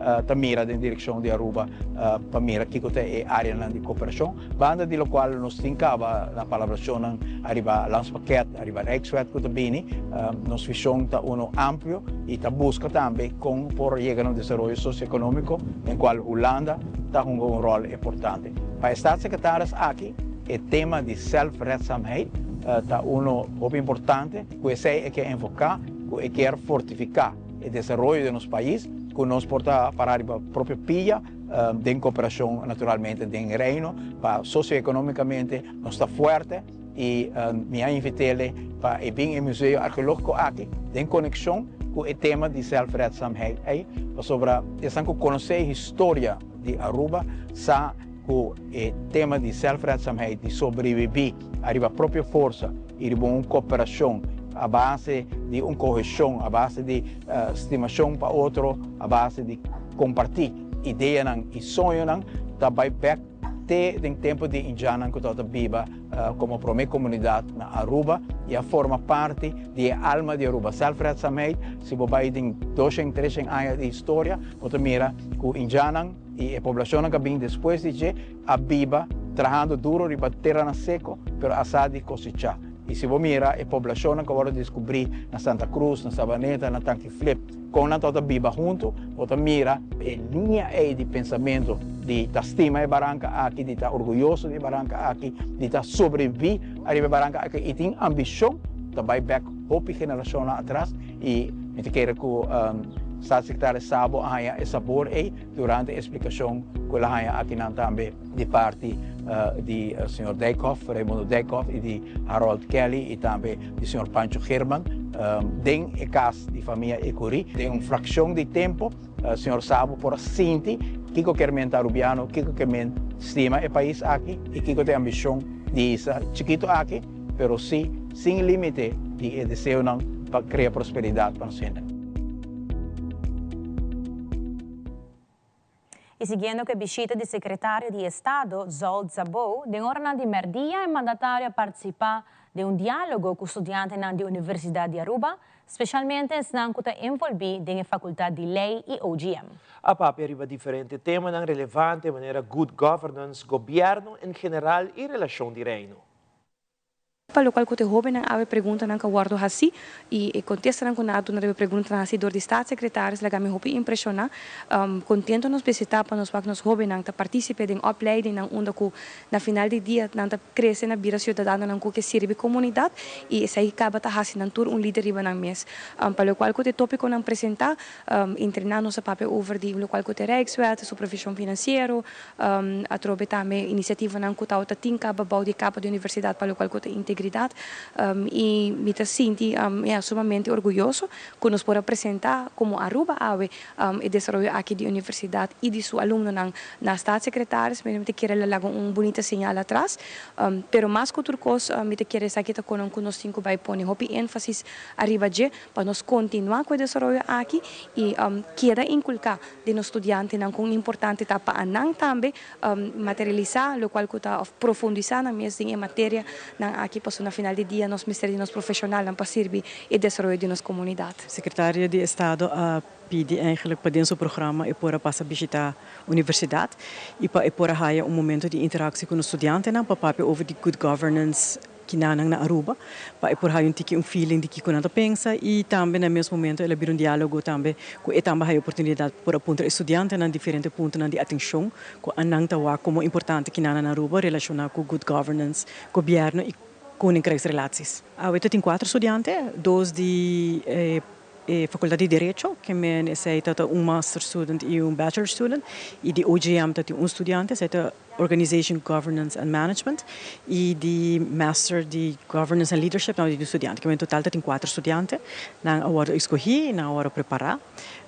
Ta mira den direkshon di Aruba pa mira kiko ta e áreanan di kooperashon, banda di lokual nos tin kaba na palabrashonnan ariba Landspakket, ariba Rijkswet ku ta bini. Nos vishon ta uno amplio i ta buska tambe kon por yega na un desaroyo sosioekonómiko den kual Hulanda ta hunga un ròl importante. Pa e Staatssecretaris aki e tema di zelfredzaamheid ta uno hopi importante, ku esei e ke enfoká ku e kier fortifiká e desaroyo di nos pais, ku nos por ta pará riba propio pia den koperashon naturalmente den Reino pa sosioekonomikamente nos ta fuerte i mi a invit'ele pa e bin e museo arkeológiko aki den konekshon ku e tema di zelfredzaamheid ei pasobra esnan ku konosé historia di Aruba sa ku e tema di zelfredzaamheid di sobrebibí ariba propio forsa i riba un koperashon a base di un koheshon, a base di stimashon pa otro, a base di kompartí ideanan i soñonan, ta bai bèk te den tempu di indjannan ku tabata biba komo promé komunidat na Aruba i a forma parti di e alma di Aruba. Zelfredzaamheid, si bo bai den doshen, treshen aña di historia, bo ta mira ku indjannan i e poblashonnan ku a bin despues di dje a biba trahando duro riba teranan seko, pero a sa di kosechá. I si bo mira e poblashonnan ku a wòrdu deskubrí na Santa Cruz, na Sabaneta, na Tanki Flip, kon nan tabata biba huntu, bo ta mira e liña ei di pensamentu di ta stima e baranka aki, di ta orguyoso di e baranka aki, di ta sobreviví ariba e baranka aki i tin ambishon ta bai bèk hopi generashonnan atras. I mi ta kere ku Staatssecretaris Sabo a haña e sabor ei durante e splikashon ku el a haña akinan tambe di parti di señor Dijkhoff, Raimundo Dijkhoff i di Harold Kelly i tambe di señor Pancho Geerman den e kas di famia Ecury. Den un frakshon di tempu señor Sabo por a sinti kiko kier men ta Arubiano, kiko kier men stima e pais aki i kiko ta e ambishon di isla chikito aki, pero si sin limite di e deseonan pa krea prosperidat pa nos hende. I siguiendo ku e bishita di Sekretario di Estado, Zsolt Szabó, den oranan di mèrdia e mandatario a partisipá den un diálogo ku studiantenan di Universidat di Aruba, spesialmente esnan ku ta envolví den e Fakultat di Lei i OGM. A papia riba diferente temanan relevante manera good governance, gobièrnu en general i relashon di Reino. Pa lokual ku ta e hóbennan awe preguntanan ku a wòrdu hasí i e kontestanan ku nan a duna riba e preguntanan hasí dor di Staatssecretaris laga mi hopi impreshoná. Kontentu nos bisitá pa nos wak nos hóbennan ta partísipe den opleidingnan unda ku na final di dia nan ta krese na bira siudadanonan ku ke sirbi komunidat i esei kaba ta hasi nan tur un lider riba nan mes. Pa lokual ku ta e tópikonan presentá, entrená nos a papia over di lokual ku ta e Rijkswet, supervishon finansiero, Atrobe tambe inisiativanan ku tabata tin kaba bou di kapa di universidat pa lokual ku ta integridat i mi ta sinti ya sumamente orguyoso ku nos por a presentá komo Aruba awe e desaroyo aki di universidat i di su alumnonan na Staatssecretaris. Mi ta kere la laga un bunita señal atras pero mas ku tur kos mi ta kere esaki ta konon ku nos tin ku bai pone hopi énfasis ariba dje pa nos kontinuá ku e desaroyo aki i keda inkulká di nos studiantenan kon importante ta pa anan tambe materialisá lokual ku ta òf profundisá nan mes den e materianan aki pasobra na final di dia nos mester di nos profeshonalnan pa sirbi e desaroyo di nos komunidat. Sekretario di Estado a pidi eigenlijk pa den su programa e por a pasa bishita universidat i pa e por a haya un momento di interaksie ku nos studiantenan pa papia over di good governance Kinanan na Aruba pa e por haya un tiki un feeling di kiko nan ta pensa y tambe na e mes momento el a bira un dialogo tambe cu e tambe haya oportunidad pa por a puntra e studiantenan diferente puntonan di atencion cu anan ta wak como importante kinanan na Aruba relaciona cu good governance, gobierno y koninkrijksrelaties. Awe ta tin cuatro studiante, dos di e E Facultad di Derecho, ke men esei ta ta un master student i un bachelor student, i di OGM ta tin un studiante, esei ta Organization Governance and Management, i di master di Governance and Leadership nan tin un studiante. Ke men total ta tin kuater studiante. Nan a wòrdu eskohí, nan a wòrdu prepará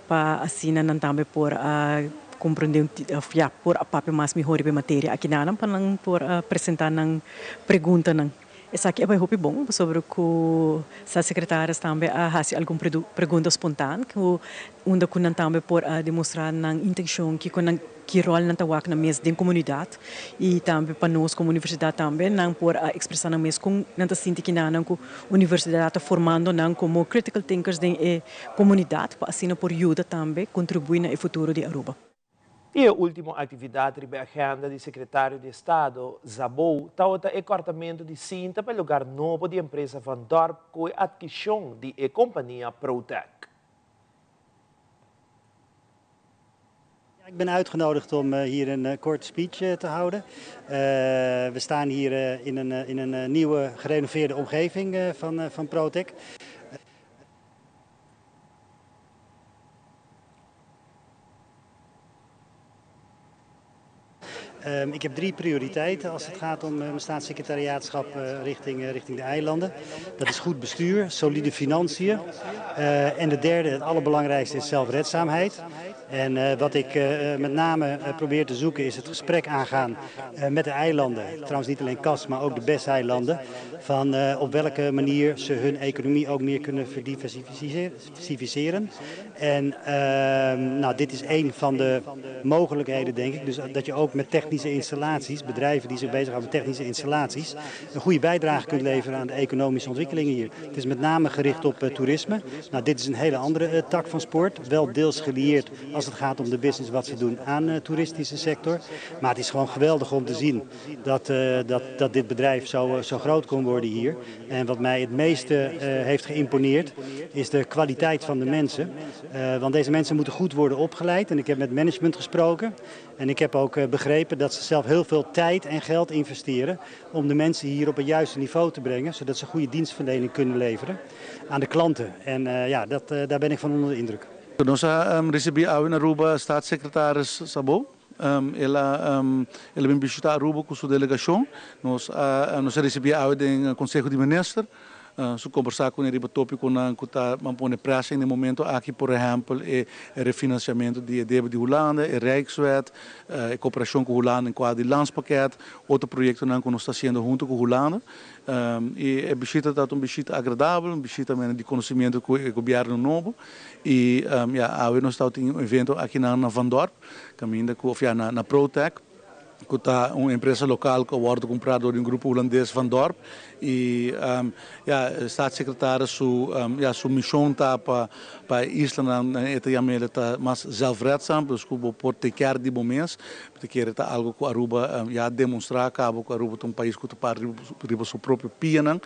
pa asina nan tambe por a komprendé òf ya por a papia mas mihó riba e materia akinanan pa nan por a presentá nan preguntanan. Esaki a bai hopi bon pasobra ku Staatssecretaris tambe a hasi algun pregunta spontaan ku unda ku nan tambe por a demostrá nan intenshon kiko nan ki ròl nan ta wak nan mes den komunidat i tambe pa nos komo universidat tambe nan por a ekspresá nan mes kon nan ta sinti kinanan ku universidat ta formando nan komo critical thinkers den e komunidat pa asina por yuda tambe kontribuí na e futuro di Aruba. I e ultimo actividad riba e agenda di Secretario di Estado, Szabó, tawata e cortamento di cinta pa e lugar nobo di empresa Van Dorp cu e adkicion di e compania Protec. Ik ben uitgenodigd om eh, hier een eh, korte speech eh, te houden. We staan hier in een nieuwe gerenoveerde omgeving van Protec. Ik heb 3 prioriteiten als het gaat om mijn staatssecretariaatschap richting de eilanden. Dat is goed bestuur, solide financiën. En de derde, het allerbelangrijkste, is zelfredzaamheid. En wat ik met name probeer te zoeken is het gesprek aangaan met de eilanden. Trouwens niet alleen Cas, maar ook de BES-eilanden. Van op welke manier ze hun economie ook meer kunnen verdiversificeren. En dit is een van de mogelijkheden, denk ik. Dus dat je ook met technische installaties, bedrijven die zich bezighouden met technische installaties, een goede bijdrage kunt leveren aan de economische ontwikkelingen hier. Het is met name gericht op toerisme. Dit is een hele andere tak van sport. Wel deels gelieerd als het gaat om de business wat ze doen aan de toeristische sector. Maar het is gewoon geweldig om te zien dat dit bedrijf zo groot kon worden hier. En wat mij het meeste heeft geïmponeerd is de kwaliteit van de mensen. Want deze mensen moeten goed worden opgeleid. En ik heb met management gesproken. En ik heb ook begrepen dat ze zelf heel veel tijd en geld investeren om de mensen hier op het juiste niveau te brengen, zodat ze goede dienstverlening kunnen leveren aan de klanten. En daar ben ik van onder de indruk. Nos a recibi awe na Aruba staatssecretaris Szabó. El a bin bishita Aruba cu su delegacion. Nos a recibi awe den Conseho di Minister. Su combersa cu riba topiconan cu ta pone pressing na momento aki, por ehempel, e refinanciamento di debe di Hulanda, e Rijkswet, e cooperacion cu Hulanda den cuadro di landspakket, otro proyectonan cu nos ta haciendo hunto cu Hulanda. Y e bishita ta un bishita agradabel, un bishita di conocimento cu e gobierno nobo. Y awe nos tin un evento aki na Van Dorp, caminda cu na Protec, cu ta un empresa local cu a wordo cumpra door un grupo hulandes, Van Dorp. Y staatssecretaris su mision ta pa isla e yama ta mas zelfredzaam, dus cu por take care di bo mes, pasobra ta algo cu Aruba demostra caba cu Aruba ta un pais cu ta para riba su propio pianan,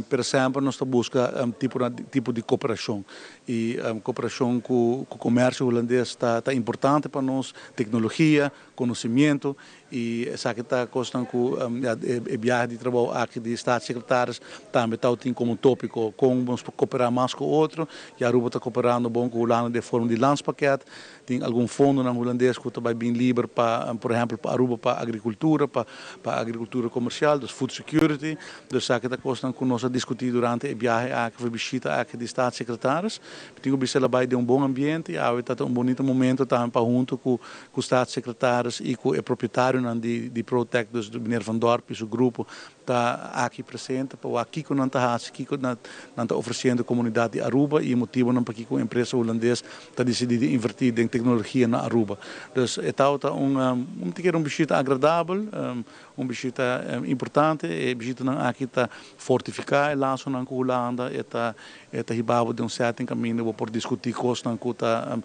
pero semper nos ta busca tipo di cooperacion. Y cooperacion cu comercio hulandes ta importante pa nos, tecnologia, conocimento, y esaki ta cos cu e biahe di trabou aki di staatssecretaris tambe ta tin como topico con nos coopera mas cu otro. Y Aruba ta cooperando bon cu Hulanda den forma di landspakket. Tin algun fondonan hulandes cu tambe bin liber pa, por ehempel, pa Aruba, pa agricultura, pa agricultura comercial, dus food security. Dus esaki ta cos cu nos a discuti durante e biahe aki, e bishita aki di staatssecretaris. Tin cu bisa bay den un bon ambiente, y ta un bunita momento tambe pa hunto cu staatssecretaris y cu e propietario di Protec, dus meneer Van Dorp y su grupo, ta aki presente pa kico nan ta haci, kico nan ta ofreciendo comunidad di Aruba y motibonan pa kico empresa hulandes ta dicidi di inverti den tecnologia na Aruba. Dus e ta un bishita agradabel, un bishita importante, e bishitanan aki ta fortifica e lasonan cu Hulanda, e ta hiba bo den un setting caminda por discuti cosnan cu ta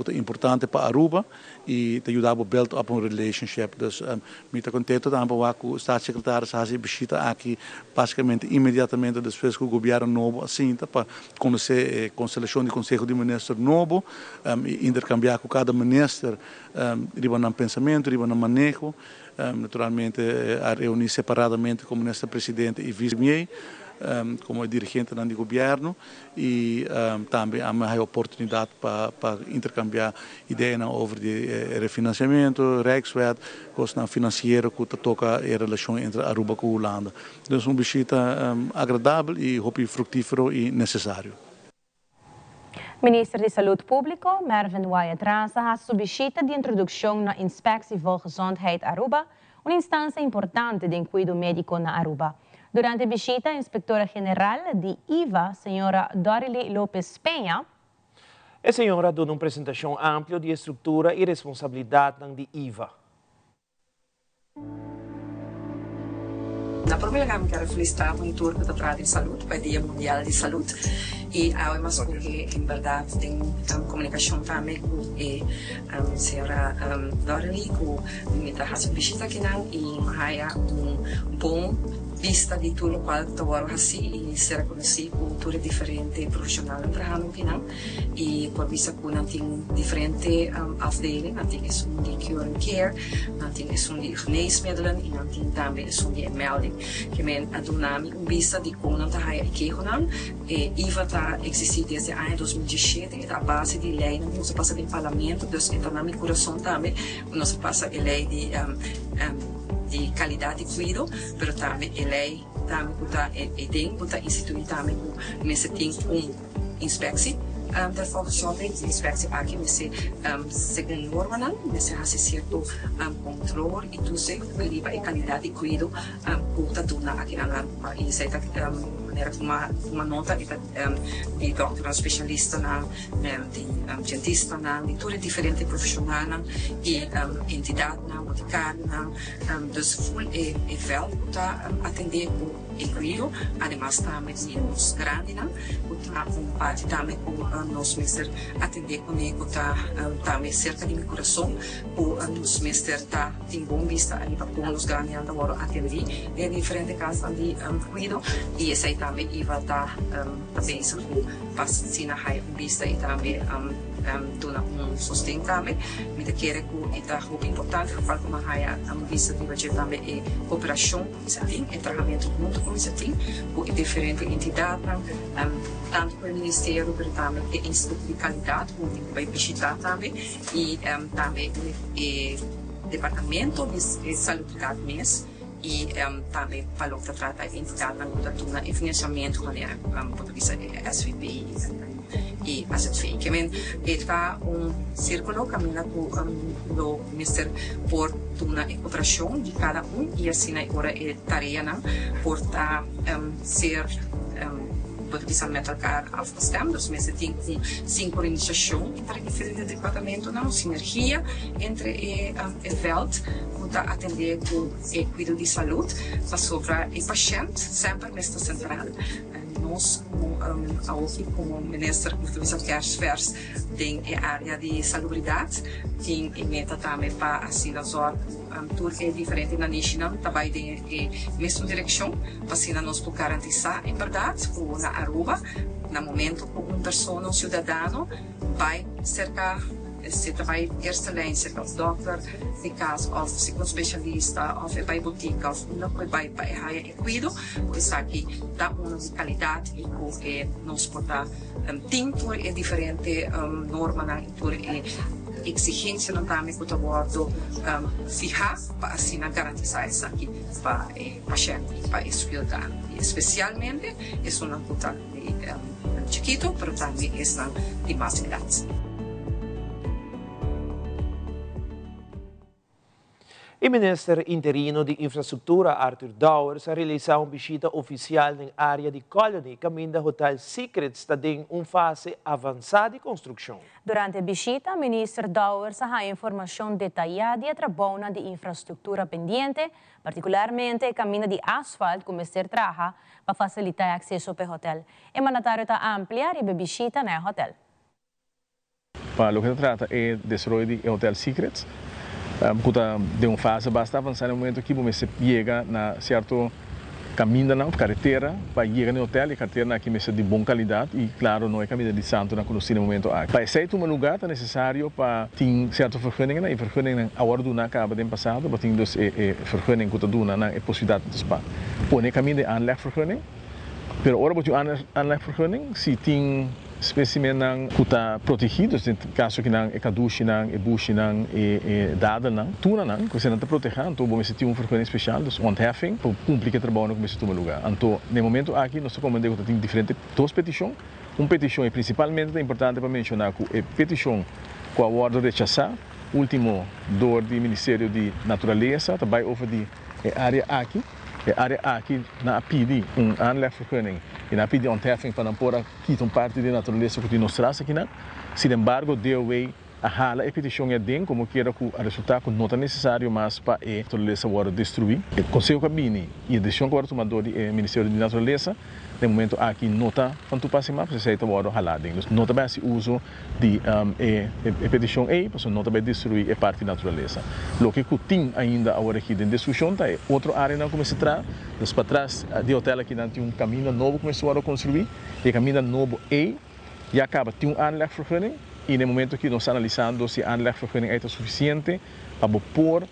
importante pa Aruba y ta yuda build up un relationship. Dus mi ta contento tambe cu staatssecretaris a haci bishita aki basicamente inmediatamente despues cu e gobierno nobo a sinta, pa conoce e constelacion di Conseho di Minister nobo y intercambia cu cada minister riba nan pensamento, riba nan maneho. Naturalmente a reuni separadamente cu minister presidente y vice-premier, como dirigente di gobierno y tambe a oportunidad pa intercambia idea over di refinanciamento, Rijkswet, cosnan financiero cu ta toca e relacion entre Aruba cu Hulanda. Dus un bishita agradabel y hopi fructifero y necesario. Minister di Salud Publico, Mervin Wyatt-Ras, a haci su bishita di introduccion na Inspectie Volksgezondheid Aruba, un instancia importante di cuido medico na Aruba. Durante e bishita, Inspectora General di IVA, señora Dorely Lopez Peña, E señora a duna un presentacion amplio di e structura y responsabilidadnan di IVA. Na prome lugar mi ker felicita un tur cu ta traha den salud pa e dia mundial di salud y awe mas scoge en berdad den comunicacion tambe cu e señora Dorely cu mi ta haci un bishita akinan y mi haya un bon bista di tur locual ta worde haci y ser conoci cu tur e diferente profesionalnan trahando akinan. Y por bisa cu nan tin diferente afdeling, nan tin esun di cure and care, nan tin esun di geneesmiddelen y nan tin tambe esun di e melding. Ke men a duna mi un bista di con nan ta haya e kehonan. E IVA ta existi desde aña 2017, e ta a base di leynan cu nos a pasa den parlamento, dus e ta na mi curason tambe cu nos a pasa e ley di di calidad di cuido, pero tambe e ley tambe cu ta e den cu ta institui tambe cu mester tin un Inspectie der volksgezondheid. E inspectie aki mester segun normanan mester haci cierto control y toezicht riba e calidad di cuido cu ta duna aki na Aruba. Y esey ta manera cu mi a nota e ta di dokternan specialistanan, di dentistanan, di tur e diferente profesionalnan y entidadnan, boticarionan, dus full e veld cu ta atende cu. E cuido, ademas tambe di nos grandinan cu ta un parti tambe cu nos mester atende cune cu ta tambe cerca di mi curason cu nos mester ta tin bon bista ariba con nos grandinan ta wordo atendi den e diferente casnan di cuido y esey tambe iba ta bezig cu pa asina haya un bista y tambe duna un sosten tambe. Mi ta kere cu e ta hopi importante foral cu mi a haya un bista riba dje tambe e cooperacion. Cuminsa tin e trahamentu huntu cuminsa tin cu e diferente entidadnan, tanto cu e ministerio pero tambe e instituto di calidad cu mi bay bishita tambe y tambe e departamento di salubridad mes y tambe pa loke ta trata e entidadnan cu ta duna e financiamento manera bo ta bisa e SVB y AZV. Ke men e ta un circulo caminda cu lo mester por duna e cooperacion di cada un y asina e ora e tareanan por ta ser bo ta bisa met elkaar afgestemd. Dus mester tin un sincronisacion entre e diferente departamentonan, un sinergia entre e veld cu ta atende cu e cuido di salud pasobra e pashent semper mester central. Nos como awoki como minister cu ta bisa kersvers den e area di salubridad tin e meta tambe pa asina zorg cu tur e diferente nanishinan ta bay den e mesun direccion pa asina nos por garantisa en berdad cu na Aruba na momento cu un persona un ciudadano bay cerca Si ta bai eerste lijn serka un dokter di kas of serka un specialista of e bai botika of unda ku e bai pa e haya e kuido, ku esaki ta uno di kalidat i ku e nos por ta tin tur e diferente normanan i tur e eksigensianan tambe ku ta wòrdu fihá pa asina garantisá esaki pa e pashènt i pa e siudadano i espesialmente esunnan ku ta di chikito pero tambe esnan di mas edat. E minister interino di Infrastructura Arthur Dowers a realisa un bishita oficial den area di Colony caminda Hotel Secrets ta den un fase avansa di construccion. Durante e bishita, Minister Dowers a haya informacion detaya di e trabounan di infrastructura pendiente, particularmente e caminda di asfalt cu mester traha Pa fasilitá e akseso p'e hotèl, e mandatario ta amplia riba e bishita na e hotèl. Pa loke ta trata e desaroyo di e Hotel Secrets, ku ta den un fase basta avansá na e momento aki, bo mester yega na sierto kamindanan òf karetera pa yega na e hotèl. E kareteranan aki mester di bon kalidat i klaro no e kaminda di santunan ku nos tin na e momento aki. Pa esei tuma lugá ta nesesario pa tin sierto vergunningennan i vergunningennan a wòrdu duná kaba den pasado, bo tin dus e vergunning ku ta duna nan e posibilidat dus pa Pone kaminda e aanlegvergunning, pero ora bo tin un aanlegvergunning, si tin spesimennan ku ta protegí, dus den kaso kinan e kadushinan, e bushinan, e dadelnan, tunanan ku eseinan ta protehá, anto bo mester tin un vergunning spesial, dus ontheffing, pa kumpli ku e trabounan ku mester tuma lugá. Anto na e momento aki nos ta komprendé ku ta tin diferente dos petishon. Un petishon i prinsipalmente ta importante pa menshoná ku e petishon ku a wòrdu rechasá último dor di Ministerio di Naturalesa ta bai over di E área aki E área aki nan a pidi un aanlegvergunning i nan a pidi ontheffing pa nan por a kita un parti di e naturalesa ku tin nos tras akinan. Sinembargo DOW a hala e petishon aden komo kiera ku a resultá ku no ta nesesario mas pa e naturalesa wòrdu destruí. E konseho ku a bini i e desishon ku a wòrdu tuma dor di e Ministerio di Naturalesa den momento aki no ta van toepassing mas pasobra esei ta wòrdu halá aden. Dus no ta bai hasi uso di e petishon ei pasobra no ta bai destruí e parti naturalesa. Loke ku tin ainda awor aki den diskushon ta e otro áreanan ku mester traha. Dus patras di e hotèl aki nan tin un kaminda nobo ku mester wòrdu konstruí i e kaminda nobo ei ya kaba tin un aanlegvergunning i na e momento aki nos ta analisando si e aanlegvergunning ei ta sufisiente pa bo por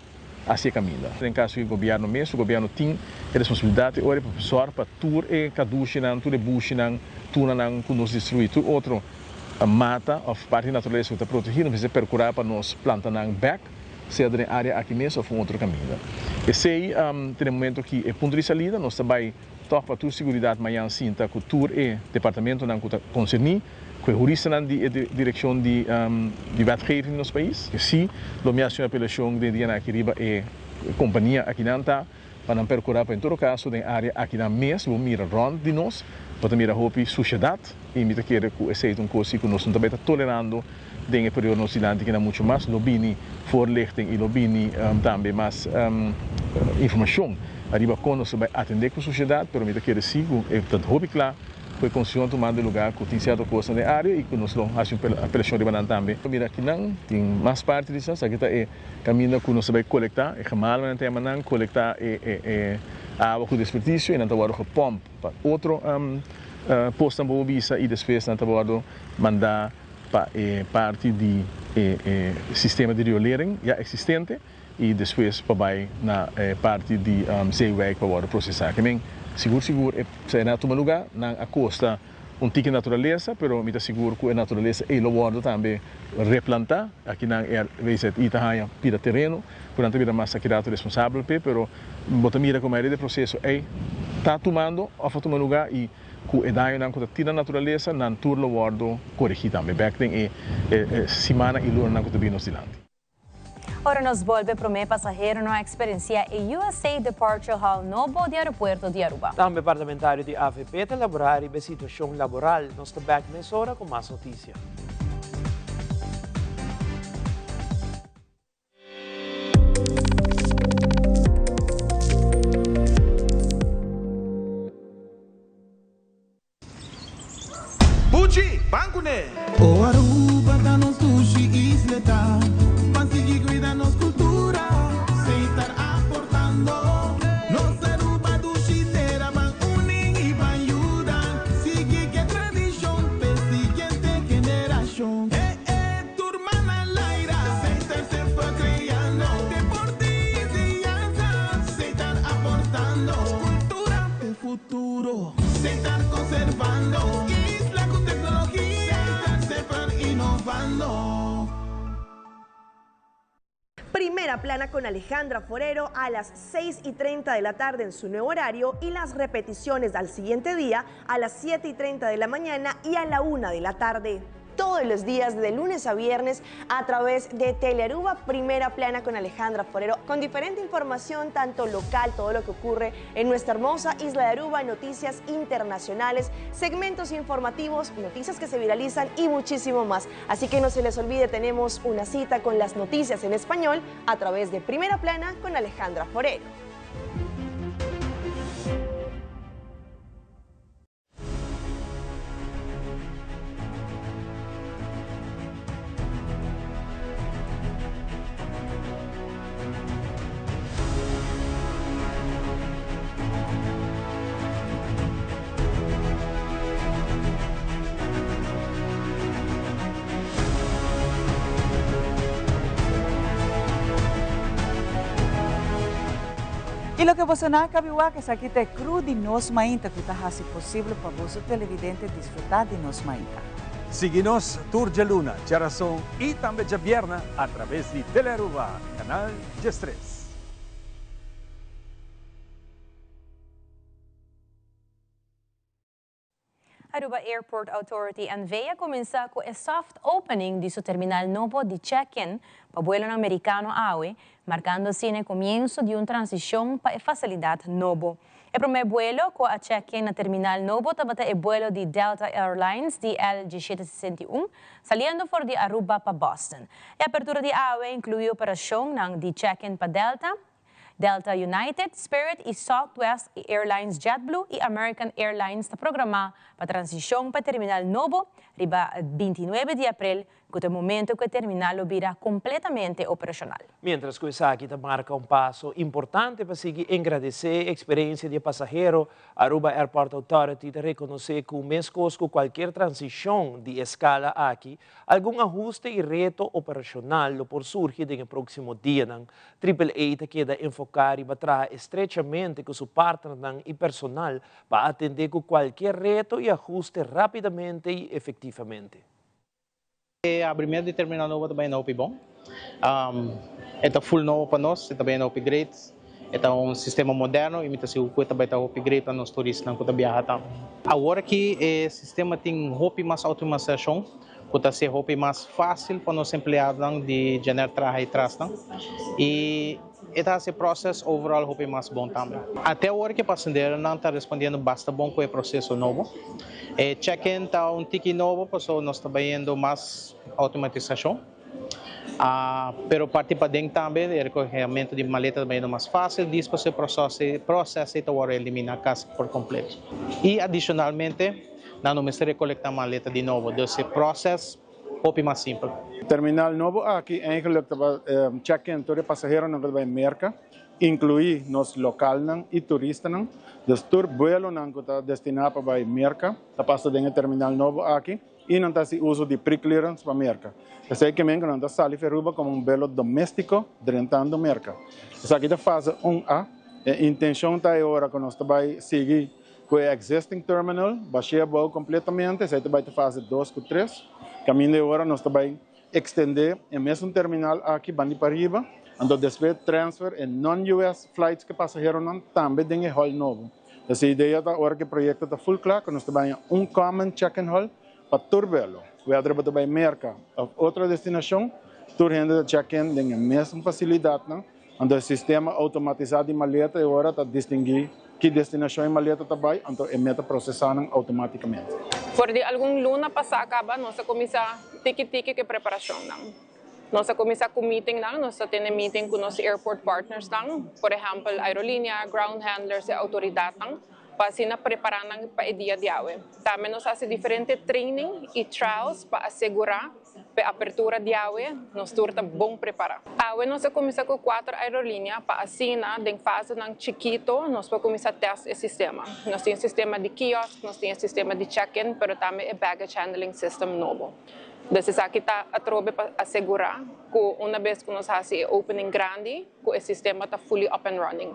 hasi e kaminda. Den kaso di gobièrnu mes, su gobièrnu tin e responsabilidat e ora pa sòrg pa tur e kadushinan, tur e bushinan, tunanan ku nos destruí, tur otro mata òf parti di naturalesa ku ta protegí, nos mester perkurá pa nos planta nan bèk, sea den e área aki mes òf un otro kaminda. Esei ta den e momento ki e punto di salida, nos ta bai tòg pa tur siguridat mañan sinta ku tur e departamentonan ku ta konserní, ku e huristanan di e direkshon di di wetgeving di nos pais. Si lo mi hasi un apelashon den dianan aki riba e kompania akinan ta pa nan perkurá pa en todo kaso den área akinan mes bo mira rònt di nos bo ta mira hopi sushedat i mi ta kere ku esei ta un kos si ku nos no ta bai ta tolerando den e periodo nos dilanti kinan muchu mas lo bini voorlichting i lo bini tambe mas informashon ariba kon nos ta bai atendé ku sushedat pero mi ta kere si ku e ta hopi kla ku e konstitushon tumando lugar ku tin sierto kosnan den área i ku nos lo hasi un apelashon riba nan tambe. Mira akinan tin mas parti di sa, esaki ta e kaminda ku nos ta bai kolektá, e gemalnan ta yama nan, kolektá e awa ku desperdicio i nan ta wòrdu gepòmp pa otro posnan bo bisa i despues nan ta wòrdu mandá pa e parti di e sistema di riolering ya eksistente i despues pa bai na e parti di Zeewijk pa wòrdu prosesá. Ke men, sigur sigur e esei a tuma lugá, nan a kosta un tiki naturalesa, pero mi ta sigur ku e naturalesa ei lo wòrdu tambe replantá. Aki nan e RWZI ta haña pida tereno ku nan ta bira mas akirato responsabel p'e, pero bo ta mira ku mayoria di e proseso ei ta tumando òf a tuma lugá i ku e dañonan ku ta tira naturalesa nan tur lo wòrdu koregí tambe bèk den e simannan i lunanan ku ta bini nos dilanti. Ora nos bolbe prome pasaheronan a eksperensia e USA Departure Hall nobo di aeropuerto di Aruba. Tambe parlamentario di avp ta elabora riba e situacion laboral. Nos ta bek mesora cu mas noticia. Buchi, ban kuné! O Aruba ta nos dushi isleta, ban sigui cuida nos cultura, Setar aportando. Nos Aruba dushi tera, ban uni y ban yuda, sigui ke tradicion p'e siguiente generacion. E e tur man al aire, Setar semper creando, deporte y enseñanza, Setar aportando, cultura p'e futuro. Setar conservando isla cu tecnologia. Setar semper innovando. Primera Plana con Alejandra Forero a las 6 y 30 de la tarde en su nuevo horario y las repeticiones al siguiente día a las 7 y 30 de la mañana y a la 1 de la tarde todos los días de lunes a viernes a través de Telearuba Primera Plana con Alejandra Forero, con diferente información, tanto local, todo lo que ocurre en nuestra hermosa isla de Aruba, noticias internacionales, segmentos informativos, noticias que se viralizan y muchísimo más. Así que no se les olvide, tenemos una cita con las noticias en español a través de Primera Plana con Alejandra Forero. Y loke boso nan a cabi wak esaki ta e crew di Nos Mainta cu ta haci posible pa boso televidente disfruta di Nos Mainta. Sigui nos tur djaluna, djarason y tambe djabierna a traves di Telearuba, canal 13. Aruba Airport Authority NV a cuminsa cu e soft opening di su terminal nobo di check-in pa vuelonan Mericano awe, marcando asina e comienso di un transicion pa e facilidad nobo. E prome vuelo cu a check-in na terminal nobo tabata e vuelo di Delta Airlines DL 1761, saliendo for di Aruba pa Boston. E apertura di awe a inclui operacionnan di check-in pa Delta, Delta United, Spirit y Southwest Airlines JetBlue y American Airlines ta programa pa transicion pa terminal nobo riba 29 di april, cu ta e momento cu e terminal lo bira completamente operacional. Mientras cu esaki ta marca un paso importante pa sigui engrandece e experiencia di e pasahero, Aruba Airport Authority ta reconoce cu mescos cu cualkier transicion di e scala aki, algun ahuste y reto operacional lo por surgi den e proximo dianan. Triple A ta keda enfoca riba traha estrechamente cu su partnernan y personal pa atende cu cualkier reto y ahuste rapidamente y efectivamente. E abrimiento di terminal nobo ta bay hopi bon. E ta full nobo pa nos, e ta bay hopi great. E ta un sistema moderno y mi ta sigur cu e ta bay ta hopi great pa nos turistanan cu ta biaha tambe. Awor aki e sistema tin hopi mas automatisacion cu ta haci hopi mas facil pa nos empleadonan di gener traha y trasnan y e ta haci e process overall hopi mas bon tambe. Ate awor ki e pasenderonan ta respondiendo basta bon cu e proceso nobo. E check-in ta un tiki nobo pasobra nos ta bayendo mas automatisacion. Pero parti paden tambe e recogemento di maleta ta bayendo mas facil dis pasobra e proces ey ta worde elimina casi por completo. Y adicionalmente nan no mester recolecta maleta di nobo, dus e proces hopi mas simpel. Terminal nobo aki eigenlijk ta pa check-in tur e pasaheronan ku ta bai Merka, inkluí nos lokalnan i turistanan. Dus tur buelonan ku ta destiná pa bai Merka ta pasa den e terminal nobo aki i nan ta hasi uso di pre-clearance pa Merka. Esei ke men ku nan ta sali for Aruba komo un buelo doméstiko drentando Merka. Esaki ta fase un A. E intenshon ta e ora ku nos ta bai sigui Ku e existing terminal bashia abou completamente, esei ta bai ta fase dos ku tres. Caminda e ora nos ta bai extende e mesun terminal aki bandi pariba, anto despues transfer e non-US flights ku e pasaheronan tambe den e hall nobo. Pues e idea ta ora ku e proyecto ta full kla ku nos ta bai haña un common check-in hall pa tur belo. Whether bo ta bai Merca of otro destinacion, tur hende ta check-in den e mesun facilidadnan. Anto e sistema automatisá di maleta e ora ta distinguí ki destinashon e maleta ta bai, anto e meta prosesá nan automátikamente. For di algun luna pasá kaba nos a kuminsá tiki tiki ku e preparashonnan. Nos a kuminsá ku meetingnan, nos ta tene meeting ku nos airport partnersnan, por ehèmpel aerolínea, ground handlers, e outoridatnan, pa asina prepará nan pa e dia di awe. Tambe nos a hasi diferente training i trials pa asegurá P'e apertura di awe, nos tur ta bon prepará. Awe nos a kuminsá ku kuater aerolínea pa asina den fasenan chikito nos por kuminsá tèst e sistema. Nos tin e sistema di kiosk, nos tin e sistema di check-in, pero tambe e baggage handling system nobo. Dus esaki ta atrobe pa asegurá ku una bes ku nos hasi e opening grandi ku e sistema ta fully up and running.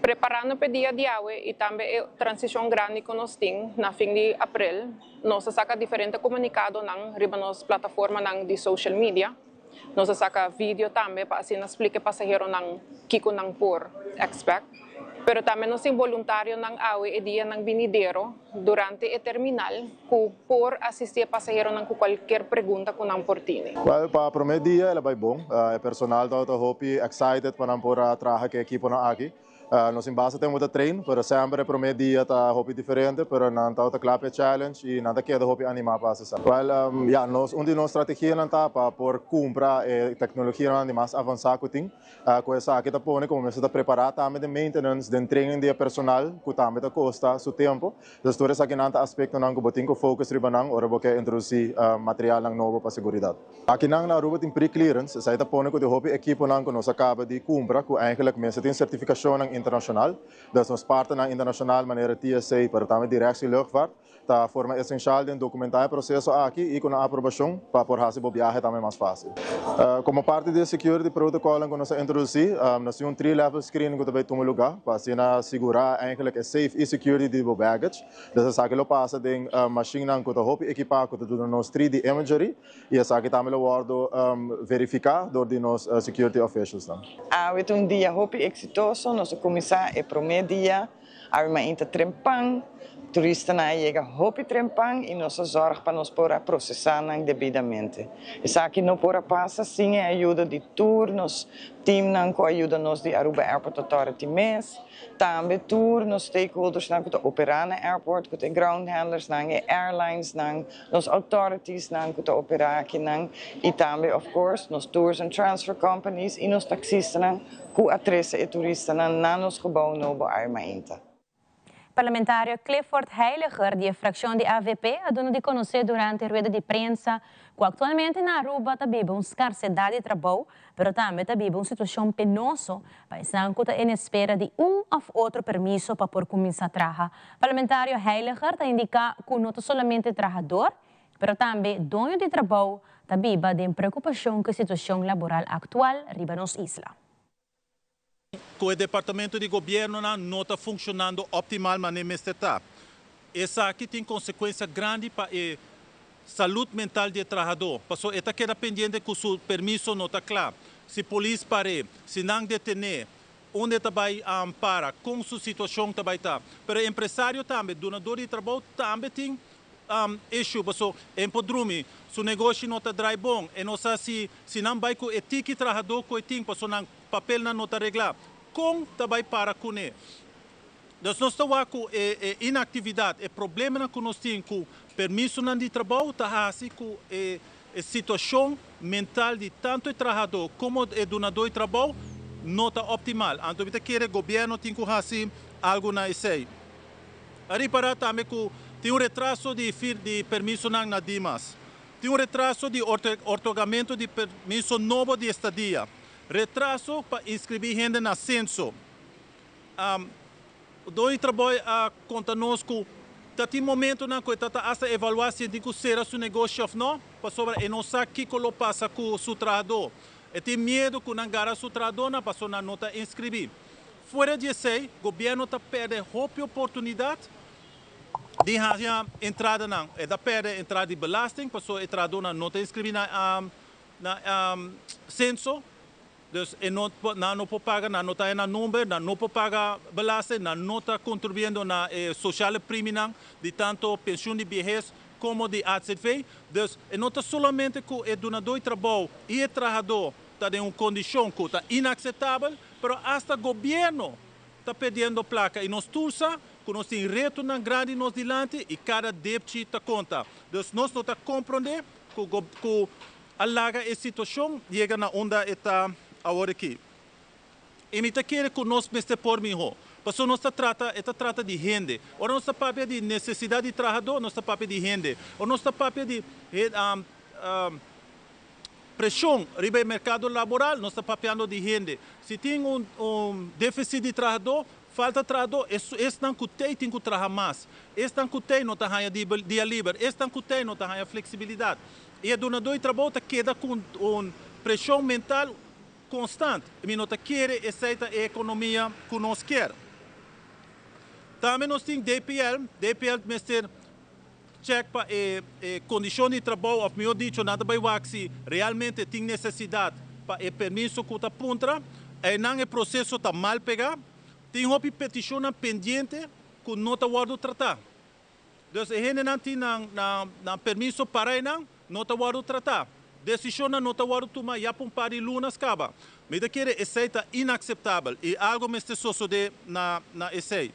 Preparando p'e dia di awe i tambe e transishon grandi ku nos tin na fin di aprel, Nos a saka diferente komunikadonan riba nos plataformanan di social media. Nos a saka video tambe pa asina splika e pasaheronan kiko nan por expect. Pero tambe nos tin boluntarionan awe e dianan binidero durante e terminal ku por asisti e pasaheronan ku kualkier pregunta ku nan por tene. Well, pa prome dia el a bai bon. E personal tabata hopi excited pa nan por a traha ku e ekiponan aki. Nos tin basta tempu ta train, pero semper e prome dia ta hopi diferente, pero nan tabata kla pa e challenge y nan ta keda hopi anima pa haci esaki. Well, ya, nos, un di nos strategianan ta pa por cumpra e tecnologianan di mas avansa cu tin, cu esaki ta pone como mester ta prepara tambe den maintenance, den training di e personal, cu tambe ta costa su tempo. Entonces tur esakinan ta aspectonan cu bo tin cu focus riba nan ora bo ke introduci materialnan nobo pa seguridad. Akinan na Aruba tin pre-clearance, esei ta pone ku tin hopi ekiponan ku nos a kaba di kumpra ku eigenlijk mester tin sertifikashonnan internashonal. Dus nos partnernan internashonal manera TSA pero tambe Directie Luchtvaart ta forma esenshal den dokumentá e proseso aki i ku nan aprobashon pa por hasi bo biahe tambe mas fásil. Komo parti di e security protocolnan ku nos a introdusí, nos tin un three-level screening ku ta bai tuma lugá pa asina sigurá eigenlijk e safe i security di bo baggage. Dus esaki lo pasa den mashinnan ku ta hopi ekipá ku ta duna nos 3D imagery. I esaki tambe lo wòrdu verifiká dor di nos security officialsnan. Awe ta un dia hopi eksitoso, nos a kuminsá e promé dia awe mainta trempan. Turistanan a yega hopi trempan y nos a zorg pa nos por a procesa nan debidamente. Esaki no por a pasa sin e ayudo di tur nos teamnan cu a yuda nos di Aruba Airport Authority mes, tambe tur nos stakeholdersnan cu ta opera na airport, cu ta e ground handlersnan, e airlinesnan, nos authoritiesnan cu ta opera akinan y tambe of course nos tours and transfer companies y nos taxistanan cu a trece e turistanan na nos gebouw nobo awe mainta. Parlamentario Clifford Heyliger di e fraccion di avp a duna di conoce durante rueda di prensa cu actualmente na Aruba ta biba un scarcedad di trabou, pero tambe ta biba un situacion penoso pa esnan cu ta en espera di un of otro permiso pa por cuminsa traha. Parlamentario Heyliger ta indica cu no ta solamente trahador, pero tambe doño di trabou ta biba den preocupacion cu e situacion laboral actual riba nos isla. Ku e departamento di gobiernonan no ta funshonando optimal manera mester ta. Esaki tin konsekuensia grandi pa e salud mental di e trahadó, pasobra e ta keda pendiente ku su permiso no ta kla. Si polis par'é, si nan detené, unda e ta bai para, kon su situashon ta bai ta. Pero e empresario tambe, dunadó di trabou tambe tin issue, pasobra e por drumi, su negoshi no ta drai bon, e no sa si si nan bai ku e tiki trahadó ku e tin, pasobra nan Papelnan no ta reglá. Kon ta bai para kuné? Dus nos ta wak ku e e inaktividat, e problemanan ku nos tin ku permisonan di trabou ta hasi ku e e situashon mental di tantu e trahadó komo e dunadó di trabou no ta optimal. Anto mi ta kere gobièrnu tin ku hasi algu na esei. A ripará tambe ku tin un retraso di fir di permisonan na Dimas. Tin un retraso di ortogamentu di permiso nobo di estadia. Retraso pa inscribí hende na censo. Doño di trabou a conta nos cu ta tin momentonan cu e ta ta hasta evalua si e tin cu cera su negoshi of no, pasobra e no sa kico lo pasa cu su trahador. E tin miedo cu nan gara su trahadornan pasobra nan no ta inscribí. Fuera di esey, gobierno ta perde hopi oportunidad di haña entradanan. E ta perde entrada di belasting pasobra e trahadornan no ta inscribí na Na censo, dus e no nan no por paga, nan no ta haya nan number, nan no por paga belasting, nan no ta contribuyendo na e sociale premienan di tanto pensioen di biehes como di azv. Dus e no ta solamente cu e dunador di trabou y e trahador ta den un condicion cu ta inaceptabel, pero hasta gobierno ta perdiendo placa y nos tur sa cu nos tin retonan grandi nos dilanti y cada depchi ta conta. Dus nos no ta compronde Ku ku a laga e situashon yega na unda e ta awor aki. I mi ta kere ku nos mester por mihó. Pasobra nos ta trata, e ta trata di hende. Ora nos ta papia di nesesidat di trahadó, nos ta papia di hende. Ora nos ta papia di preshon riba e merkado laboral, nos ta papiando di hende. Si tin un un défisit di trahadó, Falta trahadó, esnan ku tei tin ku traha mas. Esnan ku tei no ta haña dia liber. Esnan ku tei no ta haña fleksibilidat. I e dunadó di trabou ta keda ku un preshon mental konstant. Mi no ta kere esei ta e ekonomia ku nos kier. Tambe nos tin DPL. DPL mester chèk pa e kondishon di trabou òf mihó dicho nan ta bai wak si realmente tin nesesidat pa e permiso ku ta puntra. Einan e proseso ta mal pegá. Tin hopi petishonnan pendiente ku no ta wòrdu tratá. Dus e hendenan tin nan nan permiso para einan no ta wòrdu tratá. Desishonnan no ta wòrdu tumá ya pa un par di lunas kaba. Mi ta kere esei ta inakseptabel i algu mester sosodé na na esei.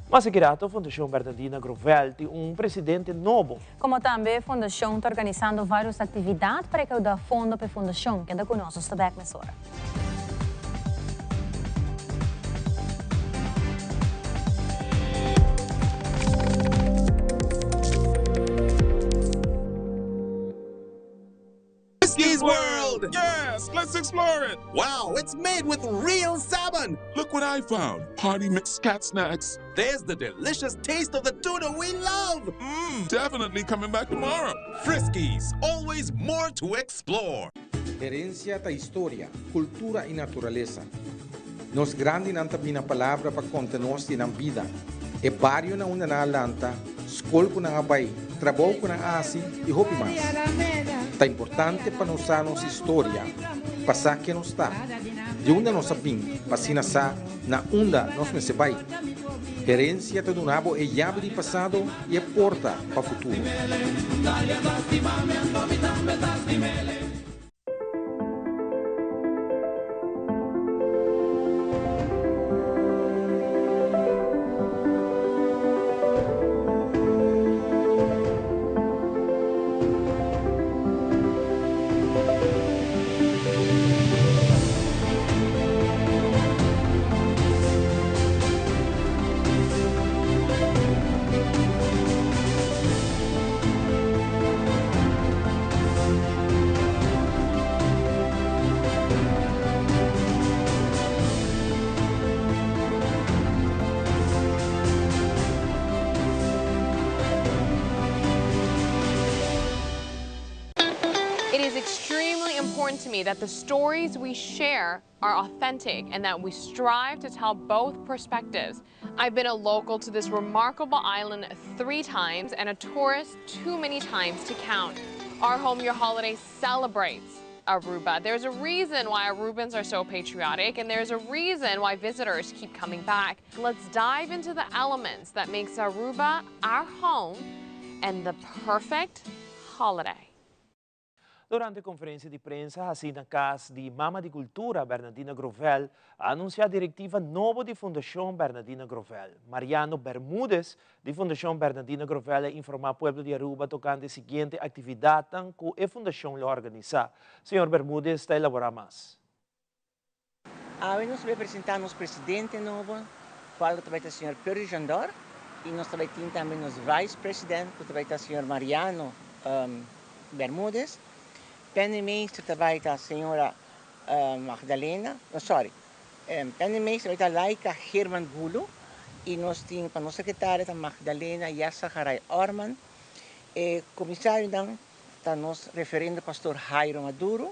Mas aki rato Fundashon Bernardina Grovel tin un presidente nobo. Como tambe Fundashon ta organisando varios actividad pa recauda fondo pa e fundashon. Keda cu nos, nos ta bek mesora. Friskies World! Yes, let's explore it! Wow, it's made with real salmon! Look what I found! Party mix cat snacks. There's the delicious taste of the tuna we love! Mmm, definitely coming back tomorrow! Friskies, always more to explore! Herencia ta historia, cultura y naturalesa. Nos grandinan ta bina palabra pa konta nos di nan bida, e bario na unda nan a lanta, skol ku nan a bai, trabou ku nan a hasi i hopi mas. Ta importante pa nos sa nos historia, pa sa ken nos ta, di unda nos a bin pa asina sa na unda nos mester bai. Herensia ta duna bo e yabi di pasado i e porta pa futuro. It is extremely important to me that the stories we share are authentic and that we strive to tell both perspectives. I've been a local to this remarkable island three times and a tourist too many times to count. Our Home Your Holiday celebrates Aruba. There's a reason why Arubans are so patriotic and there's a reason why visitors keep coming back. Let's dive into the elements that makes Aruba our home and the perfect holiday. Durante konferensia di prensa hasí na kas di Mama di Kultura, Bernadina Grovel, a anunsiá direktiva nobo di Fundashon Bernadina Grovel. Mariano Bermudez di Fundashon Bernadina Grovel a informá pueblo di Aruba tokante e siguiente aktividatnan ku e fundashon lo organisá. Señor Bermudez ta elaborá mas. Awe nos ta bai presenta nos presidente nobo cual cu ta bai ta señor Perry Jandor y nos ta bai tin tambe nos vice president cu ta bai ta señor Mariano Bermudez. Penningmeester ta bai ta señora Magdalena, no sorry, penningmeester ta bai ta Laika Geerman Gulu y nos tin pa nos secretaria ta Magdalena Yassagaray Orman. E comisarionan ta nos referendo Pastor Jairo Maduro,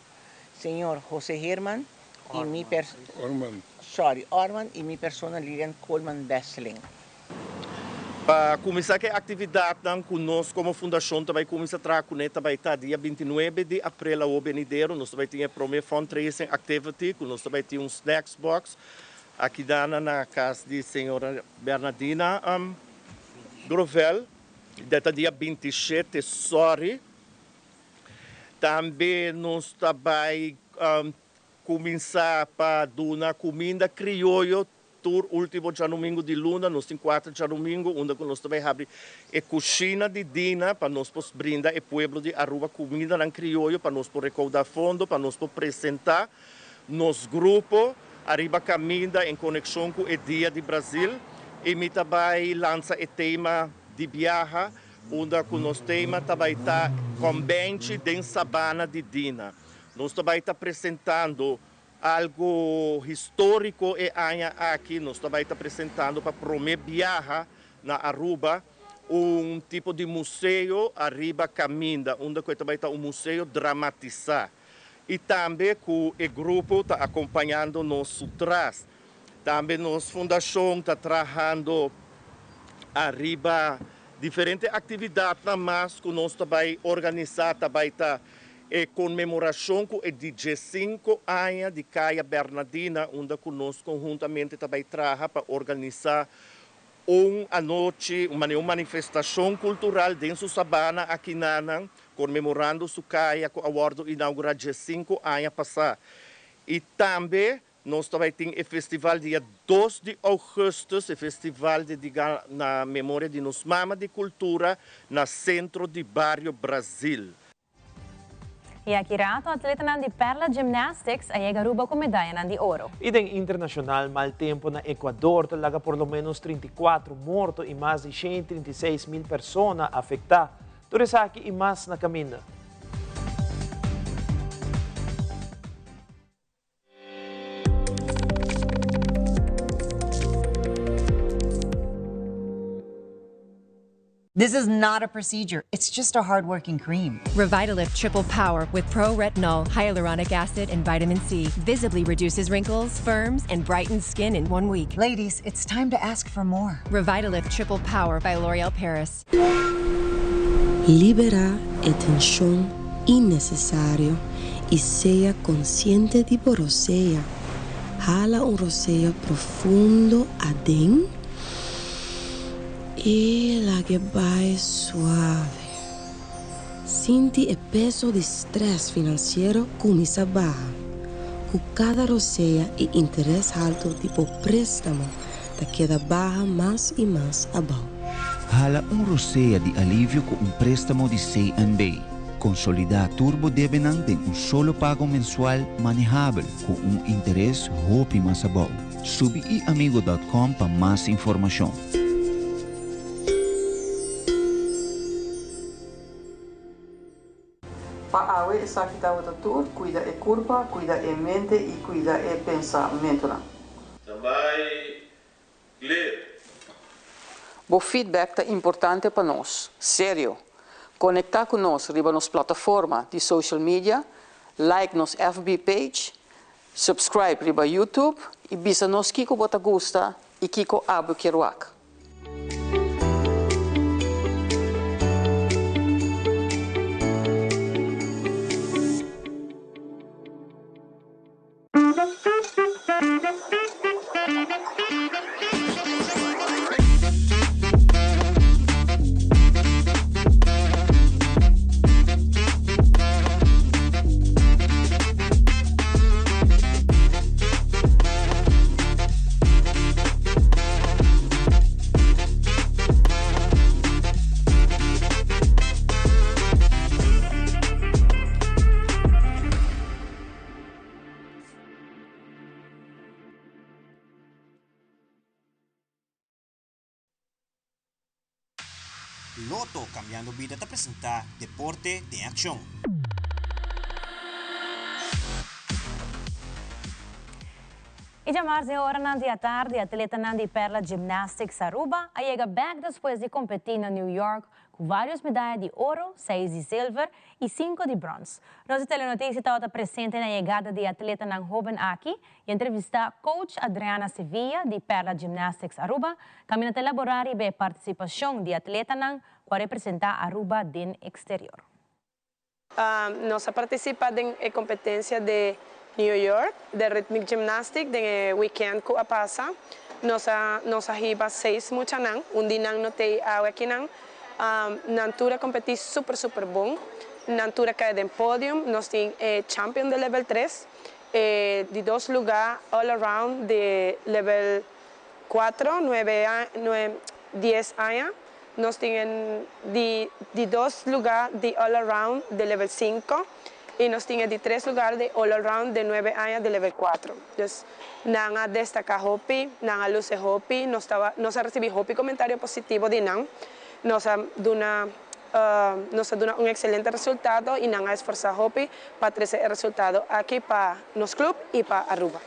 Señor Jose Herman y mi pers Orman. Sorry, Orman y mi persona Lilian Koolman Besseling. Pa kuminsá ku e aktividatnan ku nos komo fundashon ta bai kuminsá traha kuné ta bai ta dia bintinuebe di aprel awor benidero nos ta bai tin e promé fundraising activity ku nos ta bai tin un snacks box aki dana na kas di señora Bernadina Grovel ta dia bintishete sorry. Tambe nos ta bai kuminsá pa duna kuminda krioyo tur último djadumingu di luna. Nos tin kuater djadumingu unda ku nos ta bai habri e kushina di Dina pa nos por brinda e pueblo di Aruba kumindanan krioyo pa nos por rekoudá fondo pa nos por presentá nos grupo ariba kaminda en konekshon ku e Dia di Brazil. I mi ta bai lansa e tema di biaha Unda ku nos tema ta bai ta Kombenchi den Sabana di Dina. Nos ta bai ta presentando algu históriko e aña aki. Nos ta bai ta presentando pa promé biaha na Aruba un tipo di museo ariba kaminda, unda ku e ta bai ta un museo dramatisá. I tambe ku e grupo ta akompañando nos su tras. Tambe nos fundashon ta trahando ariba diferente aktividatnan mas ku nos ta bai organisá. Ta bai ta e konmemorashon ku e di diesinko aña di Kaya Bernadina unda ku nos konhuntamente ta bai traha pa organisá un anochi, un manifestashon kultural den su sabana akinanan konmemorando su kaya ku a wòrdu inaugurá diesinko aña pasá. I tambe Nos ta bai tin e festival dia dos di augustus, e festival dedica na memoria di nos mama di cultura na Centro di Bario Brazil. Y aki rato atletanan di Perla Gymnastics a yega Aruba cu medayanan di oro. Y den internacional mal tempo na Ecuador ta laga por lo menos 34 morto y mas di 136 mil persona afecta. Tur esaki y mas na caminda. This is not a procedure. It's just a hardworking cream. Revitalift Triple Power with Pro Retinol, Hyaluronic Acid, and Vitamin C visibly reduces wrinkles, firms, and brightens skin in one week. Ladies, it's time to ask for more. Revitalift Triple Power by L'Oreal Paris. Liberá e tenshon innesesario i sea konsiente di bo rosea. Hala un rosea profundo aden. I lag'e bai suave. Sinti e peso di stress finansiero kuminsá baha. Ku kada rosea e interes haltu di bo préstamo ta keda baha mas i mas abou. Hala un rosea di alivio ku un préstamo di CNB. Konsolidá tur bo debenan den un solo pago mensual manehabel ku un interes hopi mas abou. Subi iamigo dot com pa mas informashon. Pa awe esaki tabata tur, cuida e curpa, cuida e mente y cuida e pensamentonan. Tambay clear. Bo feedback ta importante pa nos. Serio! Conecta cu nos riba nos plataforma di social media, like nos FB page, Subscribe riba YouTube y bisa nos kico bo ta gusta y kico abo kier wak. Lotto Cambiando Bida ta presenta Deporte den Accion. Y djamars den oranan di atardi atletanan di Perla Gymnastics Aruba a yega bek despues di competi na New York cu varios medaya di oro, seis di zilver y cinco di brons. Nos di Telenoticia tabata presente na yegada di atletanan hoben aki y entrevista coach Adriana Sevilla di Perla Gymnastics Aruba caminda ta elabora riba e participacion di atletanan cu a representa Aruba den exterior. Nos a participa den e competencia di New York de Rhythmic Gymnastics den e weekend cu a pasa. Nos a nos a hiba seis muchanan, un di nan no t'ey awe akinan. Nan tur a competi super super bon. Nan tur a cay den podium. Nos tin e champion de level tres, e di dos luga all around di level cuatro, nuebe nue dies aña. Nos tin e di di dos luga di all around di level cinco y nos tin e di tres lugar di all around di nuebe aña di level cuatro. Dus nan a destaca hopi, nan a luce hopi, nos tawa nos a ricibi hopi comentario positivo di nan. Nos a duna nos a duna un excelente resultado y nan a esforsa hopi pa trece e resultado aki pa nos club y pa Aruba.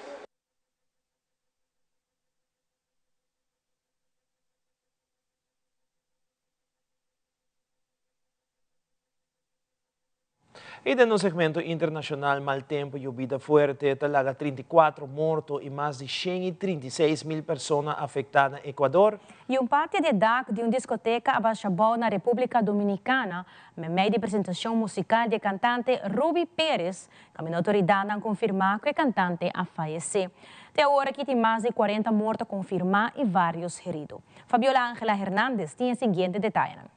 Y den nos segmento internacional, mal tempo y yobida fuerte ta laga 34 morto y mas di 136 mil persona afecta na Ecuador. Y un parti di e dak di un discoteca a basha bou na Republica Dominicana, memey di presentacion musical di e cantante Ruby Perez, Caminda autoridadnan confirma cu e cantante a fayece. Te awor aki tin mas di cuarenta morto confirma y varios herido. Fabiola Angela Hernandez tin e siguiente detayenan.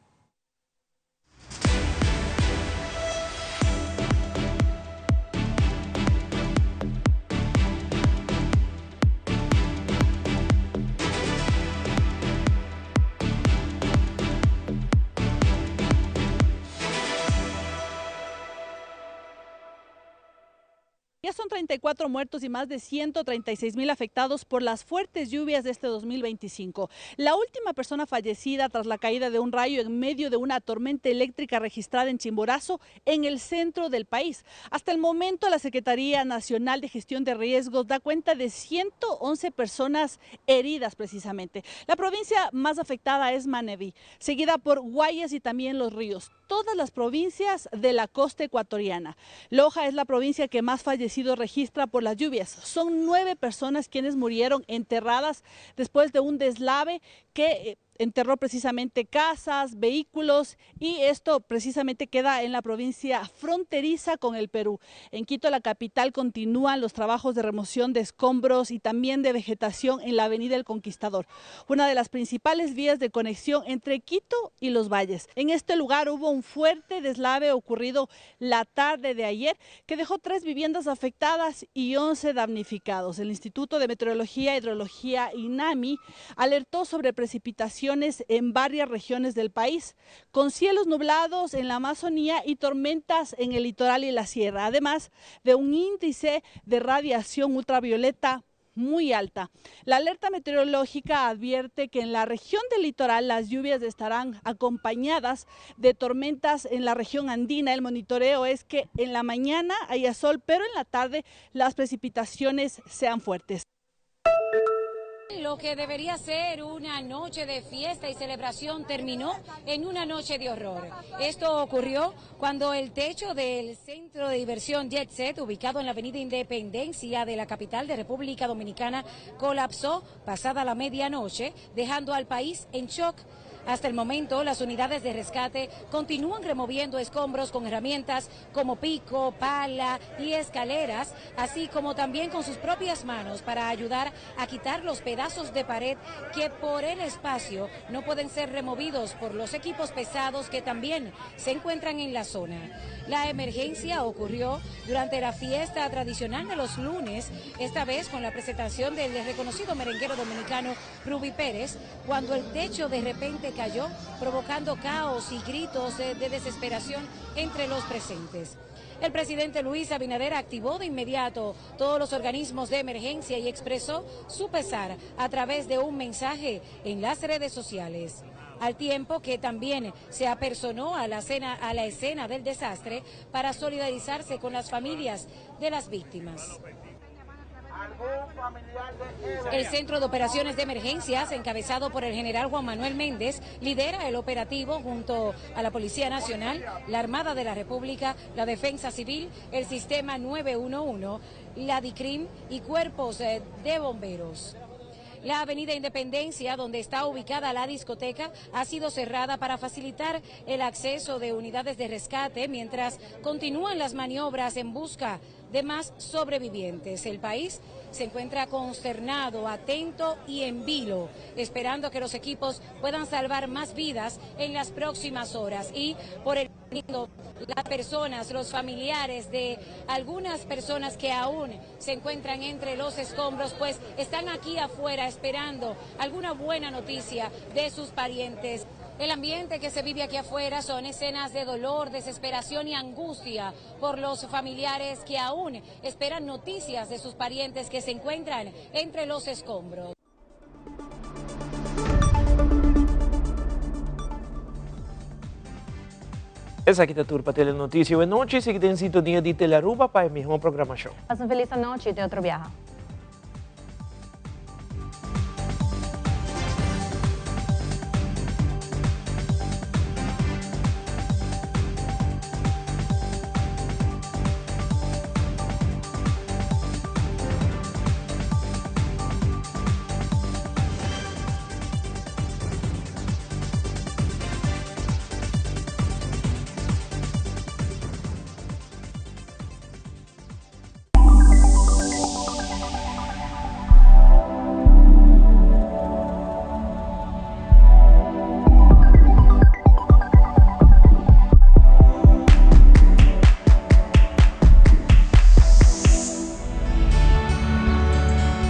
Ya son 34 muertos y más de 136 mil afectados por las fuertes lluvias de este 2025. La última persona fallecida tras la caída de un rayo en medio de una tormenta eléctrica registrada en Chimborazo, en el centro del país. Hasta el momento, la Secretaría Nacional de Gestión de Riesgos da cuenta de 111 personas heridas precisamente. La provincia más afectada es Manabí, seguida por Guayas y también Los Ríos, todas las provincias de la costa ecuatoriana. Loja es la provincia que más fallecidos registra por las lluvias. Son 9 personas quienes murieron enterradas después de un deslave que Enterró precisamente casas, vehículos y esto precisamente queda en la provincia fronteriza con el Perú. En Quito, la capital, continúan los trabajos de remoción de escombros y también de vegetación en la Avenida El Conquistador, una de las principales vías de conexión entre Quito y los valles. En este lugar hubo un fuerte deslave ocurrido la tarde de ayer que dejó tres viviendas afectadas y 11 damnificados. El Instituto de Meteorología e Hidrología INAMI alertó sobre precipitaciones en varias regiones del país, con cielos nublados en la Amazonía y tormentas en el litoral y la sierra, además de un índice de radiación ultravioleta muy alta. La alerta meteorológica advierte que en la región del litoral las lluvias estarán acompañadas de tormentas en la región andina. El monitoreo es que en la mañana haya sol, pero en la tarde las precipitaciones sean fuertes. Lo que debería ser una noche de fiesta y celebración terminó en una noche de horror. Esto ocurrió cuando el techo del centro de diversión Jet Set, ubicado en la avenida Independencia de la capital de República Dominicana, colapsó pasada la medianoche, dejando al país en shock. Hasta el momento, las unidades de rescate continúan removiendo escombros con herramientas como pico, pala y escaleras, así como también con sus propias manos para ayudar a quitar los pedazos de pared que por el espacio no pueden ser removidos por los equipos pesados que también se encuentran en la zona. La emergencia ocurrió durante la fiesta tradicional de los lunes, esta vez con la presentación del reconocido merenguero dominicano Ruby Pérez, cuando el techo de repente cayó, provocando caos y gritos de desesperación entre los presentes. El presidente Luis Abinader activó de inmediato todos los organismos de emergencia y expresó su pesar a través de un mensaje en las redes sociales. Al tiempo que también se apersonó a la, a la escena del desastre para solidarizarse con las familias de las víctimas. El Centro de Operaciones de Emergencias, encabezado por el general Juan Manuel Méndez, lidera el operativo junto a la Policía Nacional, la Armada de la República, la Defensa Civil, el Sistema 911, la DICRIM y cuerpos eh, de bomberos. La avenida Independencia, donde está ubicada la discoteca, ha sido cerrada para facilitar el acceso de unidades de rescate mientras continúan las maniobras en busca de más sobrevivientes. El país se encuentra consternado, atento y en vilo, esperando que los equipos puedan salvar más vidas en las próximas horas. Y por el las personas, los familiares de algunas personas que aún se encuentran entre los escombros, pues están aquí afuera esperando alguna buena noticia de sus parientes. El ambiente que se vive aquí afuera son escenas de dolor, desesperación y angustia por los familiares que aún esperan noticias de sus parientes que se encuentran entre los escombros. Esaki ta tur pa Telenoticia awe nochi. Sigui den sintonia di Telearuba pa e miho programacion. Pasa un feliz anochi y te otro biaha.